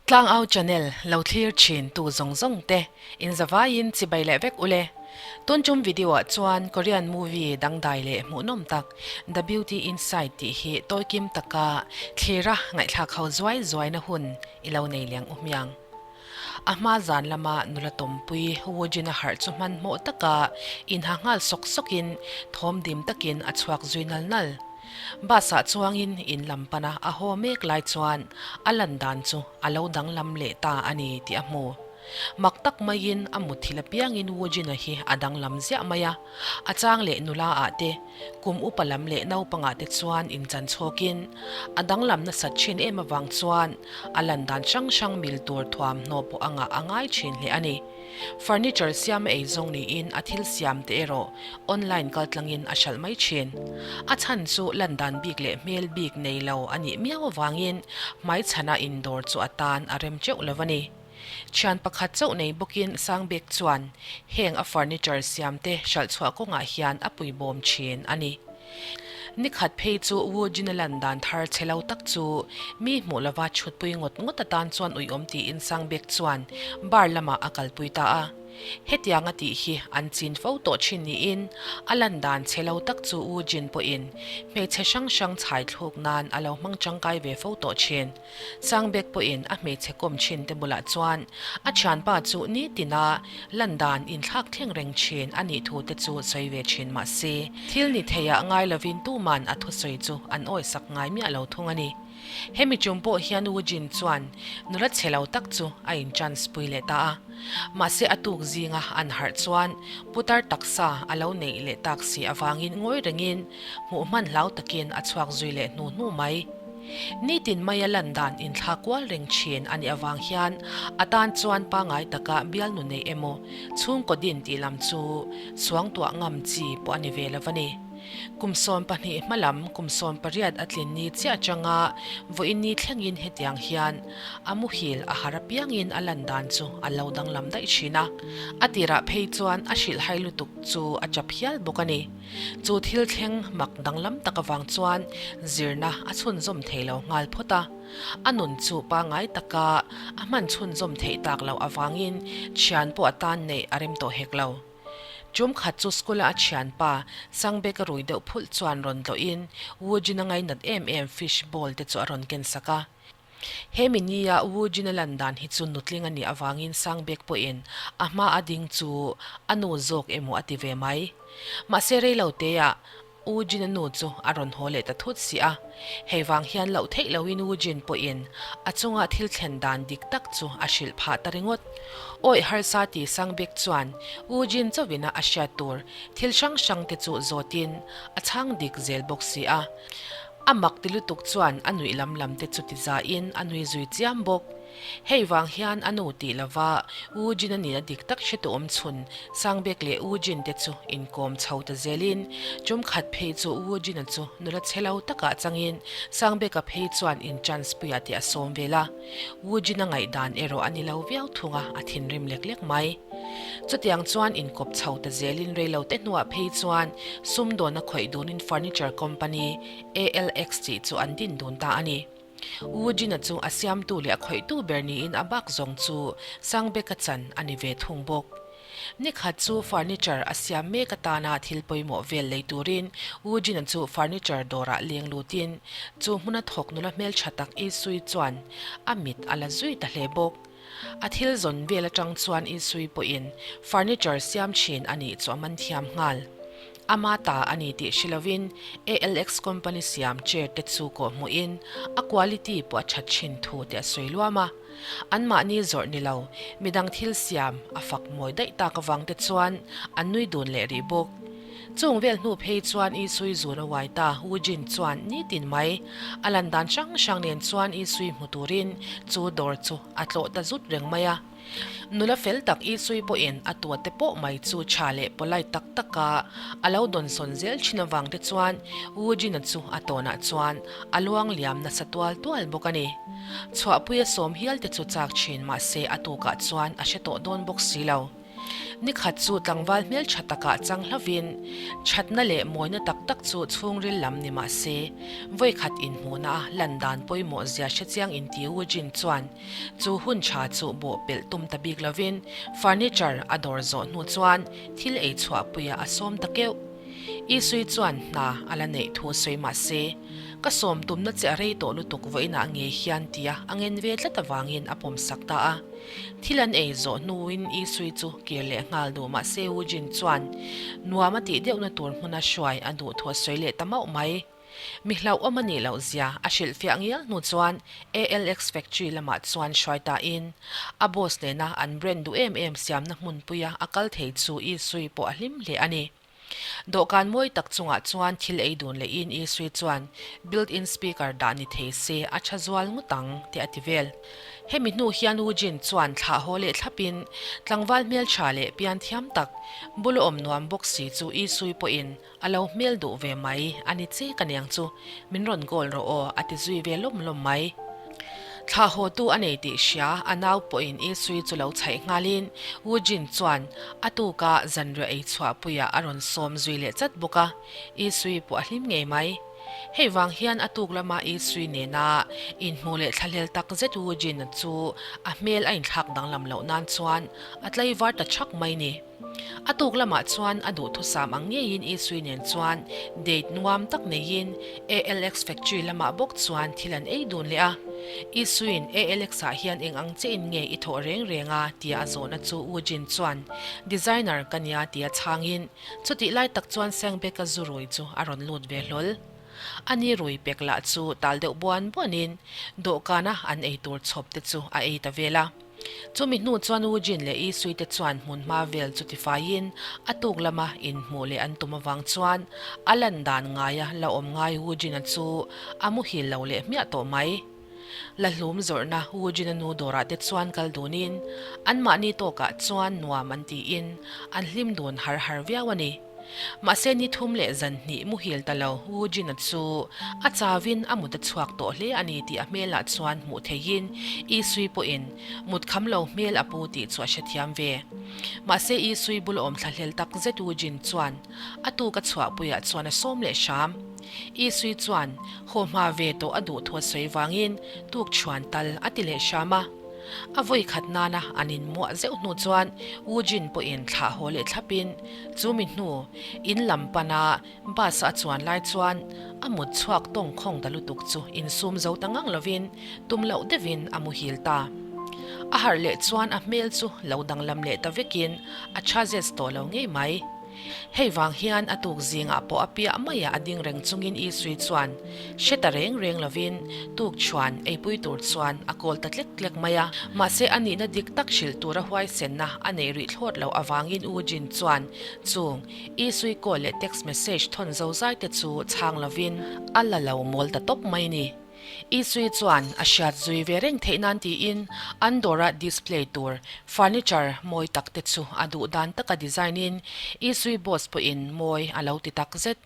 Tlangau channel lo thlir thin tu zawng zawng te in zavaiin chibai leh vek ule. Tun tum video ah chuan Korean movie dangdai leh hmuhnawm tak The Beauty Inside tih hi tawikim taka thlira ngaihthlak ho zuai zuaina hun i lo nei leng u hmiang. A hma zan lama nula tawmpui Woojin a harh chu hmanhmawh taka inha nghal sawk sawkin thawm dim takin a chhuak zui nal nal. Bus ah chuangin in lam pana a haw mek lai chuan a lan dan chu a lo danglam leh ta a ni tih a hmu. Mak tak maiin a mutthil apiangin Woojin-a hi a danglam ziah mai a, a chang leh nula ah te, kum upa lam leh naupangah te chuan inchan chhawkin a danglam nasat thin em avang chuan a lan dan hrang hrang mil tur thuamhnaw pawh a ngah a ngai thin hle a ni. Furniture siam a ei zawng niin a thil siam te erawh online kaltlangin a hralh mai thin. A chhan chu lan dan bik leh hmel bik nei lo a nih miau avangin hmaichhana indawr chu a tan a rem teuh lo a ni. Thian pakhat chauh nei bawkin Sangbek chuan heng a furniture siamte hralh chhuah kawngah hian a puibawm thin a ni. Nikhat phei chu Wu Jin-a lan dan thar chhe lo tak chu mi hmuh lova chhutpui ngawt ngawt atan chuan uiawm tiin Sangbek chuan bar lamah a kalpui ta a. Hetiang a tih hi an chin fo tawh thin niin a lan dan chhe lo tak chu Wu Jin pawhin hmeichhe hrang hrang chhai thluk nan a lo hmang tangkai ve fo tawh thin. Sangbek pawhin a hmeichhe kawm thin te bulah chuan a thianpa chu nitina lan dan inthlak thleng reng thin a nih thu te chu sawi ve thin mah se, thil ni theiah ngai lovin tuman a thusawi chu an awisak ngai miah lo thung a ni. Hemi tum pawh hian Wu Jin chuan nula chhe lo tak chu a in chance pui leh ta a. Mahse a tuk zinga an harh chuan putar taksa a lo neih leh tak si avangin ngawi rengin hmuh hman hlau takin a chhuak zui leh hnu hnu mai. Nitin maia lan dan inthla kual reng thin a nih avang hian a tan chuan pangai taka bialnu neih emaw chhungkaw din tih lam chu suangtuah ngam chi pawh a ni ve lo a ni. Kum 12 hma lam kum 18 a tlin ni chiah atanga vawiin ni thlengin hetiang hian a muhil a har apiangin a lan dan chu a lo danglam daih thin a, a tirah phei chuan a hrilhhai lutuk chu a chap hial bawk a ni. Chu thil thleng mak danglam tak avang chuan zirna a chhunzawm thei lo nghal phawt a, a nun chu pangngai taka a hman chhunzawm theih tak loh avangin thian pawh a tan neih a rem tawh hek lo. Tum khat chu school-a a thianpa Sangbeka rui deuh phulh chuan rawn tlawhin Woojin a ngainat em em fish ball te chu a rawn ken sak a. Hemi nia Wu Jin-a lan dan hi chu nutling a nih avangin Sangbek pawhin a hma a ding chu a nu zawk emaw a ti ve mai. Mahse reilo teah Wu Jin-a nu chu a rawn haw leh ta thut si a. Hei vang hian loh theih loin Wu Jin pawhin a chunga thil thlen dan dik tak chu a hrilh phah ta ringawt. Awih harsa ti Sangbek chuan Wu Jin chauhina a hriat tur thil hrang hrang te chu zawtin a chhang dik zel bawk si a. A mak ti lutuk chuan a nuih lam lam te chu ti zahin a nui zui chiam bawk. Hei vang hian a nu tih lova U Jin a nihna dik tak hre tu awm chhun Sangbek leh U Jin te chu inkawm chho ta zelin tum khat phei chu U Jin-a chu nula chhe lo takah changin Sangbeka phei chuan in chance puiah tih a sawm vel a. U Jin-a ngaihdan erawh a ni lo viau thung a, a thinrim lek lek mai. Chutiang chuan inkawp chho ta zelin reilote hnuah phei chuan sumdawn a khawih dunin furniture company ALX tih chu an din dun ta a ni. U Jin-a chu a siamtu leh a khawihtu ber niin a bak zawng chu Sangbeka chan a ni ve thung bawk. Nikhat chu furniture a siam mek atana thil pawimawh vel lei turin U Jin-a chu furniture dawrah leng lutin chu hmuna thawk nula hmeltha tak Isui chuan a mit a la zui ta hle bawk. A thil zawn vel atang chuan Isui pawhin furniture siam thin a nih chu a man thiam nghal. Ama ta a ni tih hre lovin ALX company siam chair te chu kawh hmuhin a quality pawh a that thin thu te a sawi luam a. Anmahni zawrh ni lo, midang thil siam a fak mawi daih tak avang te chuan an nui dun leh rih bawk. Chung vel hnu phei chuan Isui zun a uai ta, Wu Jin chuan nitin mai a lan dan hrang hrang nen chuan Isui hmu turin chu dawr chu a tlawh ta zut reng mai a. Nula fel tak Isui pawhin a tua te pawh mai chu tha leh polite tak taka a lo dawnsawn zel thin avang te chuan Wu Jin-a chu a tawnah chuan a luang liam nasa tual tual bawk a ni. Chhuahpuia sawm hial te chu chak thin mahse a tukah chuan a hre tawh dawn bawk si lo. Ni khat chu tlangval hmeltha takah chang hlauvin, thatna leh mawina tak tak chu chhungril lam ni mah se, vawikhat inhmuhna a lan dan pawimawh zia hrechiang inti Woojin chuan chu hun tha chu bawh pelh tum ta bik lovin furniture a dawr zawh hnu chuan thil ei chhuahpuiah a sawm ta keuh. Isui chuan hna a la neih thu sawi mah se, ka sawm tumna che a rei tawh lutuk vawiinah ngei hian tia a ngen ve tlat avangin a pawmsak ta a. Thil an ei zawh hnuin Isui chu kir leh nghal duh mah se Woojin chuan nuam a tih deuhna tur hmuna hruai a duh thu a sawi leh ta mauh mai. Mi hlauhawm a nih loh zia a hrilhfiah ngial hnu chuan ALX factory lamah chuan hruai tain a boss nena an brand duh em em siamna hmunpuia a kal thei chu Isui pawh a hlim hle a ni. Dawhkan mawi tak chungah chuan thil ei dun lehin Isui chuan built-in speaker dah ni thei se a tha zual ngawt ang tih a ti vel. Hemi hnu hian Woojin chuan thlah haw leh thlapin tlangval hmeltha leh pian thiam tak bul awm nuam bawk si chu Isui pawhin a lo hmel duh ve mai a ni che ka niang chu min rawn goal rawh aw a ti zui ve lawm lawm mai. Thlah hawtu a nei tih hria, a nau pawhin Isui chu lo chhaih nghalin Woojin chuan a tuka zanriah ei chhuahpuiah a rawn sawm zui leh chat bawk a, Isui pawh a hlim ngei mai. Hei vang hian a tuk lama Isui nena inhmuh leh thlahlel tak zet Woojin-a chu a hmel a inthlak danglam loh nan chuan a tlaivar ta thak mai ni. A tuk lamah chuan a duhthusam ang ngeiin Isui nen chuan date nuam tak neiin ALX factory lamah bawk chuan thil an ei dun leh a. Isuiin ALX-ah hian eng ang che in nge i thawh reng reng a? tia a zawhna chu Woojin chuan Designer ka nia tia chhangin chutih lai tak chuan Sangbeka zu rui chu a rawn lut ve hlawl. A ni rui pek lah chu tal deuh buan buanin dawhkana an ei tur chhawp te chu a ei ta vel a. Chumi hnu chuan Woojin leh Isui te chuan hmunhma vel chu tifaiin a tuk lama inhmuh leh an tum avang chuan a lan dan ngaia la awm ngai Woojin-a chu a muhil lo leh hmiah tawh mai. La hlum zawrhna Woojin-a nu dawrah te chuan kal dunin anmahni tawkah chuan nuam an tiin an hlim dun har har viau a ni. Mahse ni thum leh zan hnih muhil ta lo Woojin-a chu a chauin a mut a chhuak tawh hle a ni tih a hmelah chuan hmuh theihin Isui pawhin mut kham lo hmel a pu tih chu a hrethiam ve. Mahse Isui bul awm thlahlel tak zet Woojin chuan a tuk a chhuahpuiah chuan a sawm leh hram. Isui chuan haw hma ve tawh a duh thu a sawi vangin tuk chhuan tal a ti leh hram a. A vawi khat nana an inmuah zeuh hnu chuan Woojin pawhin thlah haw leh thlapin chu mi hnu in lam pana bus a chuan lai chuan a mut chhuak tawng khawng ta lutuk chu insum zo ta ngang lovin tum loh deuhin a muhil ta. A harh leh chuan a hmel chu lo danglam leh ta vekin a tha zet tawh lo ngei mai. Hei vang hian a tuk zingah pawh a piah maiah a ding reng chungin Isui chuan hre ta reng reng lovin tuk chhuan eipui tur chuan a kawl ta tlek tlek mai a. Mahse a nihna dik tak hrilh tura huaisenna a neih rih thlawt loh avangin U Jin chuan chung Isui call leh text message thawn zozai te chu chhang lovin a la lo mawl ta tawp mai ni. Isui chuan a hriat zui ve reng theih nan tiin an dawra display tur furniture mawi tak te chu a duh dan taka design in Isui boss pawhin mawi a lo ti tak zet.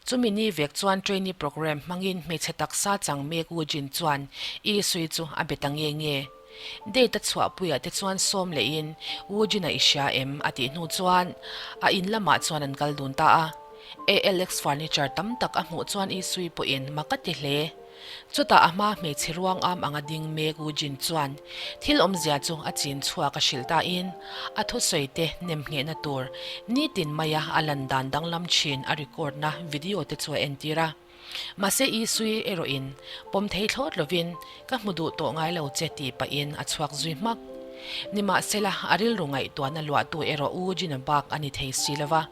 Chumi ni vek chuan trainee programme hmangin hmeichhe taksa chang mek Woojin chuan Isui chu a be ta nge nge. Date a chhuahpuiah te chuan sawm lehin Woojin a i hria em a tih hnu chuan a in lamah chuan an kal dun ta a. ALX furniture tam tak a hmuh chuan Isui pawhin mak a ti hle. Chutah a hma hmeichhe ruang am anga ding mek Woojin chuan thil awmzia chu a chin chhuak a hrilh tain a thusawi te nemnghehna tur nitin maia a lan dan danglam thin a record na video te chu a entir a. Mahse Isui erawhin pawm thei thlawt lovin ka hmu duh tawh ngai lo che tih pahin a chhuak zui hmak. Nimahsela a rilru ngaihtuahna luahtu erawh U Jin-a bak a ni thei si lo va,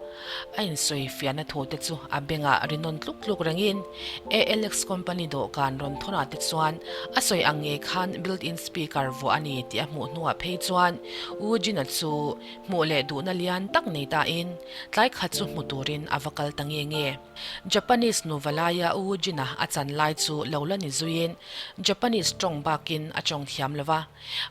a insawi fiahna thu te chu a bengah ri nawn tluk tluk rengin ALX company dawhkan rawn thawnah te chuan a sawi ang ngei khan built-in speaker vuah a ni tih a hmuh hnuah phei chuan U Jin-a chu hmuh leh duhna lian tak nei tain tlai khat chu hmu turin a va kal ta nge nge. Japanese nuva laia U Jin-a a chan lai chu lo la ni zuiin Japanese tawng bakin a tawng thiam lo va.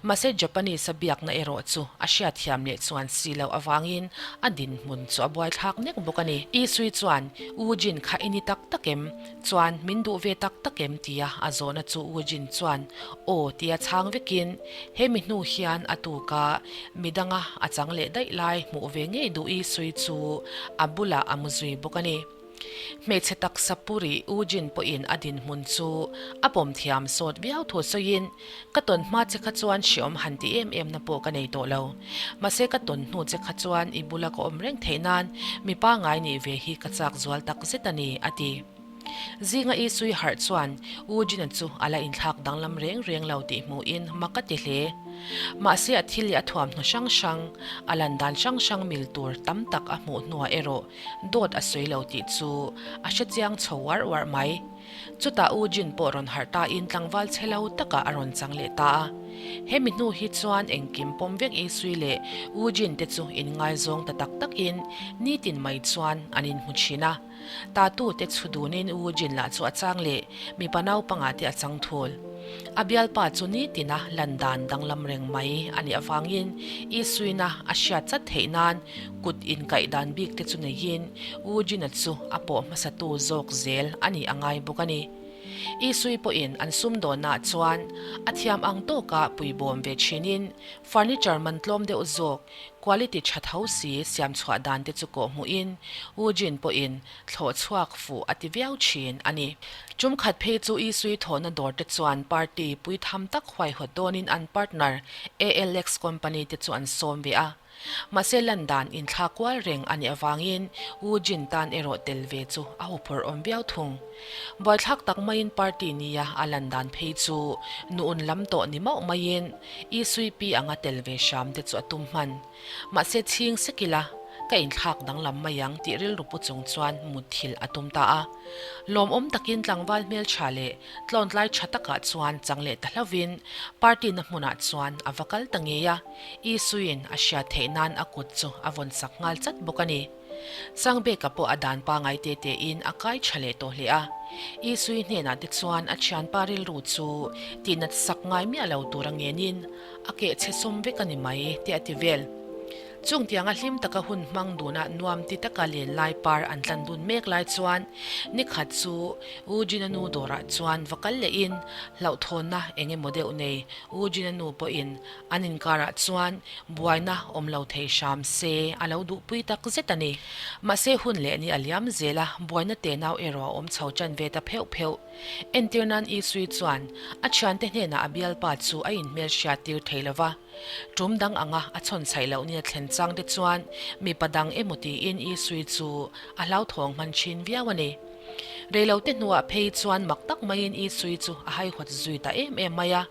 Mahse Japanese-a. taksa biakna erawh chu a hriatthiam leh chuan si loh avangin a dinhmun chu a buaithlak nek bawk a ni. Isui chuan, U Jin kha i ni tak tak em? Chuan min duh ve tak tak em? tia a zawhna chu U Jin chuan, Aw tia chhang vekin, he mi hnu hian a tuka midanga a chang leh daih lai hmuh ve ngei duh Isui chu a bulah a mu zui bawk a ni. Hmeichhe taksa puri U Jin pawhin a dinhmun chu a pawm thiam sawt viau thu sawiin, Ka tawn hma che kha chuan hreawm han ti em em na pawh ka nei tawh lo. Mahse ka tawn hnu che kha chuan i bula ka awm reng theih nan mi pangai nih ve hi ka chak zual tak zet a ni, a ti. Zinga i sui harh chuan U Jin-a chu a la inthlak danglam reng reng lo tih hmuhin mak a ti hle. Mahse a thil leh a thuamhnaw hrang hrang, a lan dan hrang hrang mil tur tam tak a hmuh hnuah erawh Dawt a sawi lo tih chu a hre chiang chho uar uar mai. Chutah U Jin pawh rawn harh ta in tlangval chhe lo takah a rawn chang leh ta a. He mi hnu hi chuan engkim pawm vek Isui leh U Jin te chu inngaizawng ta tak tak in nitin mai chuan an inhmu thin a. Tatu te chhu dun in U Jin lah chu a chang leh mipa naupangah te a chang thul. A bialpa chu nitina lan dan danglam reng mai a nih avangin Isuina a hriat chat theih nan kut inkaih dan bik te chu neiin U Jin-a chu a pawh hmasatu zawk zel a nih a ngai bawk a ni. Isui pawhin an sumdawnnaah chuan a thiam ang tawka puibawm ve thinin furniture man tlawm deuh zawk quality tha tho si siam chhuah dan te chu kawh hmuhin U Jin pawhin thlawh chhuak fuh a ti viau thin a ni. Tum khat phei chu Isui thawhna dawr te chuan party pui tham tak huaihawt dawnin an partner ALX company te chu an sawm ve a. Mahse lan dan inthlak kual reng a nih avangin Wu Jin tan erawh tel ve chu a huphurh awm viau thung. Buaithlak tak maiin party nia a lan dan phei chu nu un lam tawh ni mauh maiin Isui pi anga tel ve hram te chu a tum hman. Mahse chhing sek ila ka inthlak danglam mai ang tih rilru pu chung chuan mutthilh a tum ta a. Lawmawm takin tlangval hmeltha leh tlawntlai tha takah chuan chang leh ta hlauvin party na hmunah chuan a va kal ta ngei a. Isuiin a hriat theih nan a kut chu a vawn sak nghal chat bawk a ni. Sangbeka pawh a dan pangai te tein a kai tha leh tawh hle a. Isui hnenah te chuan a thianpa rilru chu tihnat sak ngai miah lo tur a ngenin a keh chhe sawm vek a ni mai te a ti vel. Chung tianga hlim taka hun hmang duna nuam ti taka len lai par an tlan dun mek lai chuan nikhat chu U Jin-a nu dawrah chuan va kal lehin hlauhthawnna eng emaw deuh nei U Jin-a nu pawhin An inkarah chuan buaina awm lo thei hram se a lo duhpui tak zet a ni. Mahse hun leh ni a liam zel a, buaina tenau erawh a awm chho ṭan ve ta pheuh pheuh. Entir nan Isui chuan a thiante hnenah a bialpa chu a inhmel hriat tir thei lo va. Ṭum dang anga a chhawn chhaih loh ni a thlen chang te chuan mipa dang emaw tiin Isui chu a hlauthawng hman ṭhin viau a ni. Reilote hnuah phei chuan mak tak maiin Isui chu a haihawt zui ta em em mai a.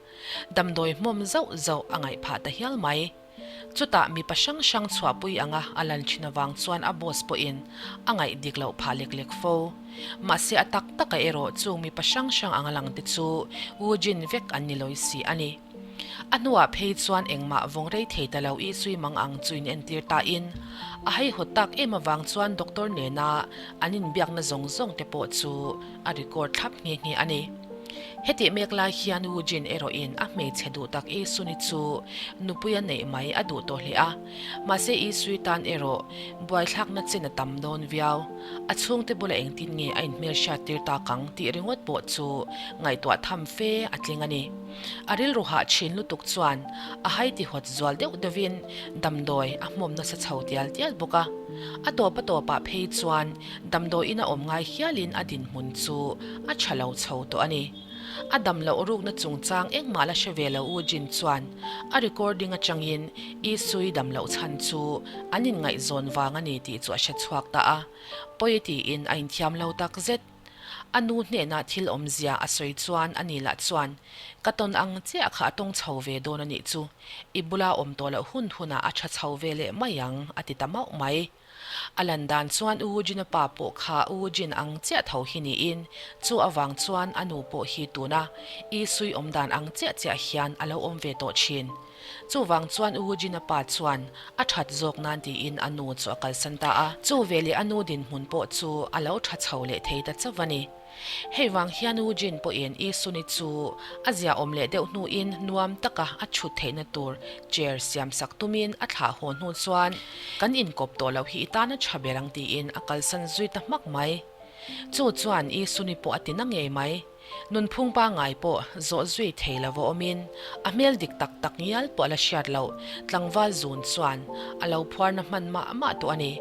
Damdawi hmawm zauh zauh a ngaih phah ta hial mai. Chutah mipa hrang hrang chhuahpui anga a lan thin avang chuan a boss pawhin a ngaih dik loh phah lek lek fo. Mahse a tak taka erawh chung mipa hrang hrang anga lang te chu Wu Jin vek an ni lawi si a ni. A hnuah phei chuan engmah vawng rei thei ta lo i zui mang ang chu in entir ta in a haihawt tak em avang chuan doctor nena an inbiakna zawng zawng te pawh chu a record thlap nghe nghe a ni. Hetih mek lai hian Wu Jin erawhin a hmeichhe duh tak I Suni chu nupui a neih mai a duh tawh hle a. Mahse I Sui tan erawh buaithlakna chin a tam dawn viau. A chhungte bula engtin nge a inhmelhriat tir tak ang tih ringawt pawh chu ngaihtuah tham fe a tling a ni. A rilru hah thin lutuk chuan a hai tihawt zual deuh deuhin damdawi a hmawm nasa chho tial tial bawk a. A tawp a tawpah phei chuan Damdawiin a awm ngai hialin a dinhmun chu a tha lo chho tawh a ni. A dam loh rukna chungchang engmah la hre ve lo U Jin chuan a recording atangin Isui dam loh chhan chu an inngaihzawn vang a ni tih chu a hre chhuak ta a, pawi tiin a inthiam lo tak zet. A nu hnenah thil awmzia a sawi chuan a ni lah chuan, Ka tawn ang chiah kha a tawng chho ve dawn a nih chu, i bula awm tawh loh hun hunah a tha chho ve leh mai ang, a ti ta mauh mai. A lan dan chuan U Jin-a pa pawh kha U Jin ang chiah tho hi niin, chu avang chuan a nu pawh hi tuna I Sui awm dan ang chiah chiah hian a lo awm ve tawh thin. Chuvang chuan U Jin-a pa chuan a that zawk nan tiin a nu chu a kalsan ta a. Chu veleh a nu dinhmun pawh chu a lo tha chho leh thei ta chauh a ni. Hei vang hian Woo Jin pawhin Lee Sun-i chu a ziaawm leh deuh hnuin nuam taka a chhut theihna tur chair siamsak tumin a thlah haw hnu chuan kan inkawp tawh loh hi i tan a tha ber ang tiin a kalsan zui ta hmak mai. Chu chuan Lee Sun-i pawh a ti na ngei mai. Nunphung pangngai pawh zawh zui thei lo va awmin a hmel dik tak tak ngial pawh a la hriat loh tlangval zun chuan a lo phuarna hman mah mah tawh a ni.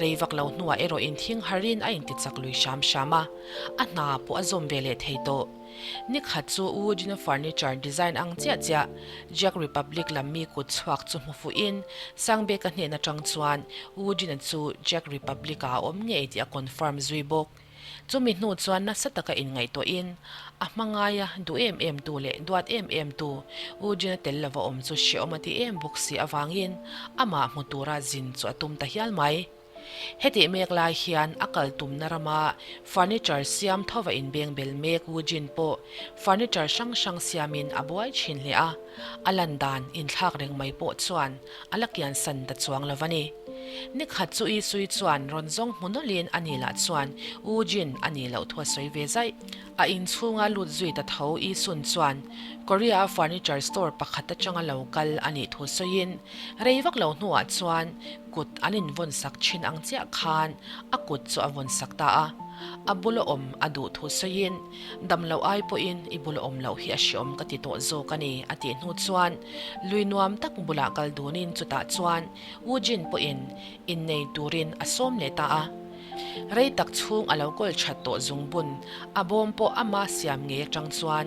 Rei vak lo hnuah erawh inthing harin a intichak lui hram hram a, a hna pawh a zawm ve leh thei tawh. Nikhat chu U Jina Furniture design ang chiah chiah Czech Republic lam mi kut chhuak chu hmu fuhin Sangbeka hnen atang chuan U Jina chu Czech Republic-ah a awm ngei tih a confirm zui bawk. Chumi hnu chuan nasa taka inngaihtuahin a hma ngaia duh em em tu leh duat em em tu U Jina tel lova awm chu hrehawm a ti em bawk si avangin amah hmu tura zin chu a tum ta hial mai. Hetih mek lai hian a kal tumna rama furniture siam thova inbeng bel mek Wu Jin pawh furniture hrang hrang siamin a buai thin hle a, a lan dan inthlak reng mai pawh chuan a la kian san ta chuang lo va ni. Ni khat chu Isui chuan rawn zawng hmu nawlhin a ni lah chuan U Jin a nih loh thu a sawi ve zaih. A inchhunga lut zui ta tho Isun chuan Korea-a furniture store pakhat atanga lo kal a nih thu sawiin rei vak lo hnuah chuan kut an invawn sak thin ang chiah khan a kut chu a vawn sak ta a. A bula awm a duh thu sawiin dam loh ai pawhin i bula awm loh hi a hreawm ka ti tawh zawk a ni a tih hnu chuan lui nuam tak bulah kal dunin chutah chuan U Jin pawhin innei turin a sawm leh ta a. Rei tak chhung a lo kawl that tawh zungbun a bawm pawh ama siam ngei atang chuan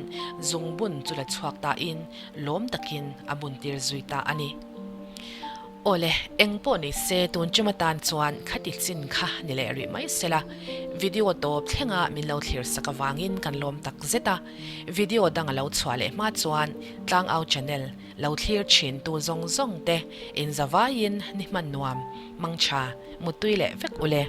zungbun chu la chhuak tain lawm takin a buntir zui ta a ni. Awle, eng pawh ni se tun tum atan chuan khati chin kha ni leh rih mai sela, video tawp thlenga min lo thlir sak avangin kan lawm tak zet a, video dang a lo chhuah leh hma chuan Tlangau channel Lo thlir thin tu zawng zawng te in zavaiin ni hman nuam, mangtha, muttui leh vek ule.